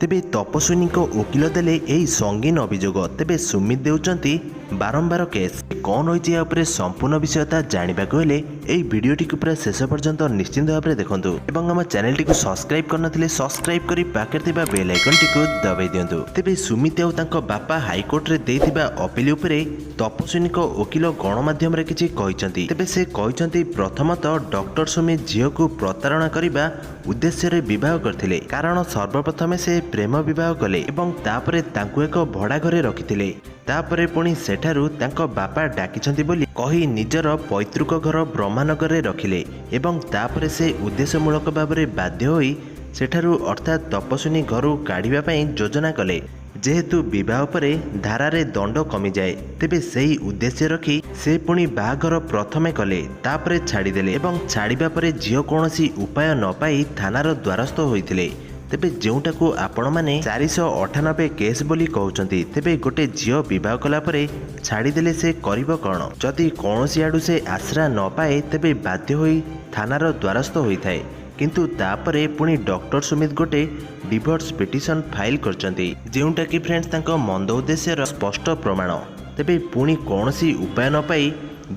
ତେବେ ତପସ୍ୱିନୀଙ୍କ ଓକିଲ ଦେଲେ ଏହି ସଙ୍ଗୀନ ଅଭିଯୋଗ। ତେବେ ସୁମିତ ଦେଉଛନ୍ତି ବାରମ୍ବାର କେସ୍। କ'ଣ ରହିଛି, ଏହା ଉପରେ ସମ୍ପୂର୍ଣ୍ଣ ବିଷୟତା ଜାଣିବାକୁ ହେଲେ ଏହି ଭିଡ଼ିଓଟିକୁ ପୁରା ଶେଷ ପର୍ଯ୍ୟନ୍ତ ନିଶ୍ଚିନ୍ତ ଭାବରେ ଦେଖନ୍ତୁ ଏବଂ ଆମ ଚ୍ୟାନେଲଟିକୁ ସବସ୍କ୍ରାଇବ୍ କରିନଥିଲେ ସବସ୍କ୍ରାଇବ୍ କରି ପାଖରେ ଥିବା ବେଲ୍ ଆଇକନ୍ଟିକୁ ଦବାଇ ଦିଅନ୍ତୁ। ତେବେ ସୁମିତ ଆଉ ତାଙ୍କ ବାପା ହାଇକୋର୍ଟରେ ଦେଇଥିବା ଅପିଲ ଉପରେ ତପସ୍ୱିନୀଙ୍କ ଓକିଲ ଗଣମାଧ୍ୟମରେ କିଛି କହିଛନ୍ତି। ତେବେ ସେ କହିଛନ୍ତି, ପ୍ରଥମତଃ ଡକ୍ଟର ସୁମିତ ଝିଅକୁ ପ୍ରତାରଣା କରିବା ଉଦ୍ଦେଶ୍ୟରେ ବିବାହ କରିଥିଲେ। କାରଣ ସର୍ବପ୍ରଥମେ ସେ ପ୍ରେମ ବିବାହ କଲେ ଏବଂ ତାପରେ ତାଙ୍କୁ ଏକ ଭଡ଼ା ଘରେ ରଖିଥିଲେ। ତାପରେ ପୁଣି ସେଠାରୁ ତାଙ୍କ ବାପା ଡାକିଛନ୍ତି ବୋଲି କହି ନିଜର ପୈତୃକ ଘର ବ୍ରହ୍ମାନଗରରେ ରଖିଲେ ଏବଂ ତାପରେ ସେ ଉଦ୍ଦେଶ୍ୟମୂଳକ ଭାବରେ ବାଧ୍ୟ ହୋଇ ସେଠାରୁ, ଅର୍ଥାତ୍ ତପସ୍ୱିନୀ ଘରୁ କାଢ଼ିବା ପାଇଁ ଯୋଜନା କଲେ। ଯେହେତୁ ବିବାହ ପରେ ଧାରାରେ ଦଣ୍ଡ କମିଯାଏ, ତେବେ ସେହି ଉଦ୍ଦେଶ୍ୟ ରଖି ସେ ପୁଣି ବାହାଘର ପ୍ରଥମେ କଲେ, ତାପରେ ଛାଡ଼ିଦେଲେ ଏବଂ ଛାଡ଼ିବା ପରେ ଝିଅ କୌଣସି ଉପାୟ ନ ପାଇ ଥାନାର ଦ୍ୱାରସ୍ଥ ହୋଇଥିଲେ। ତେବେ ଯେଉଁଟାକୁ ଆପଣମାନେ 498 କେସ୍ ବୋଲି କହୁଛନ୍ତି, ତେବେ ଗୋଟେ ଝିଅ ବିବାହ କଲା ପରେ ଛାଡ଼ିଦେଲେ ସେ କରିବ କ'ଣ? ଯଦି କୌଣସି ଆଡ଼ୁ ସେ ଆଶ୍ରା ନ ପାଏ, ତେବେ ବାଧ୍ୟ ହୋଇ ଥାନାର ଦ୍ୱାରସ୍ଥ ହୋଇଥାଏ। କିନ୍ତୁ ତାପରେ ପୁଣି ଡକ୍ଟର ସୁମିତ ଗୋଟେ ଡିଭୋର୍ସ ପିଟିସନ ଫାଇଲ୍ କରିଛନ୍ତି, ଯେଉଁଟାକି ଫ୍ରେଣ୍ଡସ୍, ତାଙ୍କ ମନ୍ଦ ଉଦ୍ଦେଶ୍ୟର ସ୍ପଷ୍ଟ ପ୍ରମାଣ। ତେବେ ପୁଣି କୌଣସି ଉପାୟ ନ ପାଇ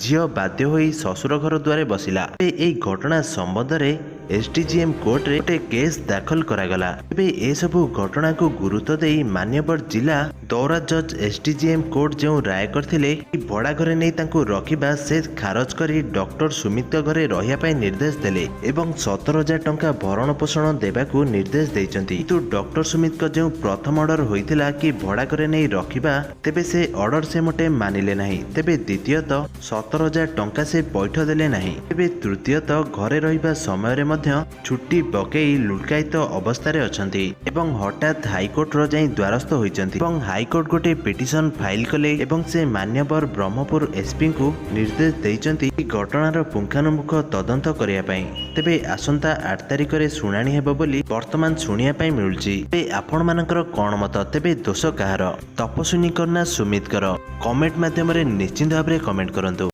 ଝିଅ ବାଧ୍ୟ ହୋଇ ଶ୍ୱଶୁର ଘର ଦ୍ୱାରେ ବସିଲା। ତେବେ ଏହି ଘଟଣା ସମ୍ବନ୍ଧରେ ଏସଡିଜିଏମ୍ କୋର୍ଟରେ ଗୋଟେ କେସ୍ ଦାଖଲ କରାଗଲା। ତେବେ ଏସବୁ ଘଟଣାକୁ ଗୁରୁତ୍ୱ ଦେଇ ମାନ୍ୟବର ଜିଲ୍ଲା ଦୌରା ଜଜ୍ ଏସଡିଜିଏମ୍ କୋର୍ଟ ଯେଉଁ ରାୟ କରିଥିଲେ, ଭଡ଼ା ଘରେ ନେଇ ତାଙ୍କୁ ରଖିବା ସେ ଖାରଜ କରି ଡକ୍ଟର ସୁମିତଙ୍କ ଘରେ ରହିବା ପାଇଁ ନିର୍ଦ୍ଦେଶ ଦେଲେ ଏବଂ 17,000 ଟଙ୍କା ଭରଣ ପୋଷଣ ଦେବାକୁ ନିର୍ଦ୍ଦେଶ ଦେଇଛନ୍ତି। କିନ୍ତୁ ଡକ୍ଟର ସୁମିତଙ୍କ ଯେଉଁ ପ୍ରଥମ ଅର୍ଡର ହୋଇଥିଲା କି ଭଡ଼ା ଘରେ ନେଇ ରଖିବା, ତେବେ ସେ ଅର୍ଡର ସେ ମୋଟେ ମାନିଲେ ନାହିଁ। ତେବେ ଦ୍ୱିତୀୟତଃ 17,000 ଟଙ୍କା ସେ ପୈଠ ଦେଲେ ନାହିଁ। ତେବେ ତୃତୀୟତଃ ଘରେ ରହିବା ସମୟରେ ମଧ୍ୟ ଛୁଟି ପକେଇ ଲୁକ୍କାୟିତ ଅବସ୍ଥାରେ ଅଛନ୍ତି ଏବଂ ହଠାତ୍ ହାଇକୋର୍ଟର ଯାଇ ଦ୍ୱାରସ୍ଥ ହୋଇଛନ୍ତି ଏବଂ ହାଇକୋର୍ଟ ଗୋଟେ ପିଟିସନ ଫାଇଲ କଲେ ଏବଂ ସେ ମାନ୍ୟବର ବ୍ରହ୍ମପୁର ଏସପିଙ୍କୁ ନିର୍ଦ୍ଦେଶ ଦେଇଛନ୍ତି ଏହି ଘଟଣାର ପୁଙ୍ଖାନୁପୁଙ୍ଖ ତଦନ୍ତ କରିବା ପାଇଁ। ତେବେ ଆସନ୍ତା 8 ତାରିଖରେ ଶୁଣାଣି ହେବ ବୋଲି ବର୍ତ୍ତମାନ ଶୁଣିବା ପାଇଁ ମିଳୁଛି। ତେବେ ଆପଣମାନଙ୍କର କ'ଣ ମତ? ତେବେ ଦୋଷ କାହାର, ତପସ୍ୱିନୀଙ୍କର ନା ସୁମିତଙ୍କର? କମେଣ୍ଟ ମାଧ୍ୟମରେ ନିଶ୍ଚିନ୍ତ ଭାବରେ କମେଣ୍ଟ କରନ୍ତୁ।